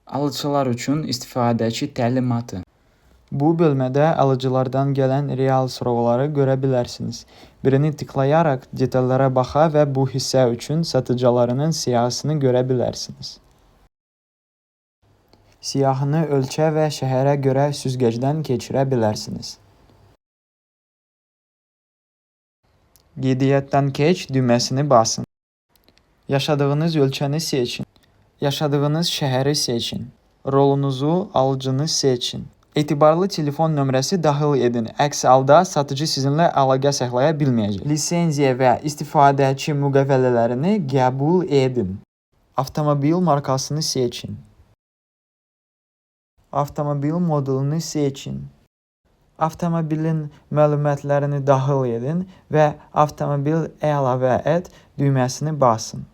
Alıcılar üçün istifadəçi təlimatı. Bu bölmədə alıcılardan gələn real sorğuları görə bilərsiniz. Birini tıklayaraq detallara baxa və bu hissə üçün satıcılarının siyahısını görə bilərsiniz. Siyahını ölkə və şəhərə görə süzgəcdən keçirə bilərsiniz. Qeydiyyatdan keç düyməsini basın. Yaşadığınız ölkəni seçin. Yaşadığınız şəhəri seçin. Rolunuzu, alıcını seçin. Etibarlı telefon nömrəsi daxil edin. Əks halda satıcı sizinlə əlaqə saxlaya bilməyəcək. Lisenziya və istifadəçi müqavilələrini qəbul edin. Avtomobil markasını seçin. Avtomobil modelini seçin. Avtomobilin məlumatlarını daxil edin və Avtomobil əlavə et düyməsini basın.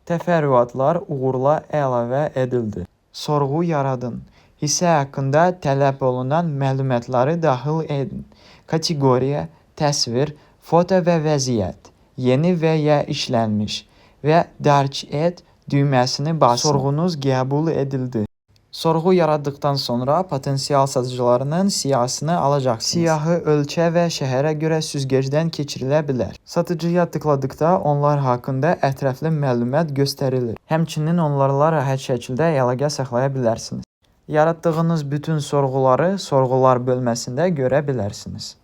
Təfərrüatlar uğurla əlavə edildi. Sorğu yaradın. Hissə haqqında tələb olunan məlumatları daxil edin. Kateqoriya, təsvir, foto və vəziyyət, yeni və ya işlənmiş və Dərc et düyməsini basın. Sorğunuz qəbul edildi. Sorğu yaratdıqdan sonra potensial satıcılarının siyahısını alacaqsınız. Siyahı ölkə və şəhərə görə süzgəcdən keçirilə bilər. Satıcıya tıkladıqda onlar haqqında ətraflı məlumat göstərilir. Həmçinin onlarla rahat şəkildə əlaqə saxlaya bilərsiniz. Yaratdığınız bütün sorğuları sorğular bölməsində görə bilərsiniz.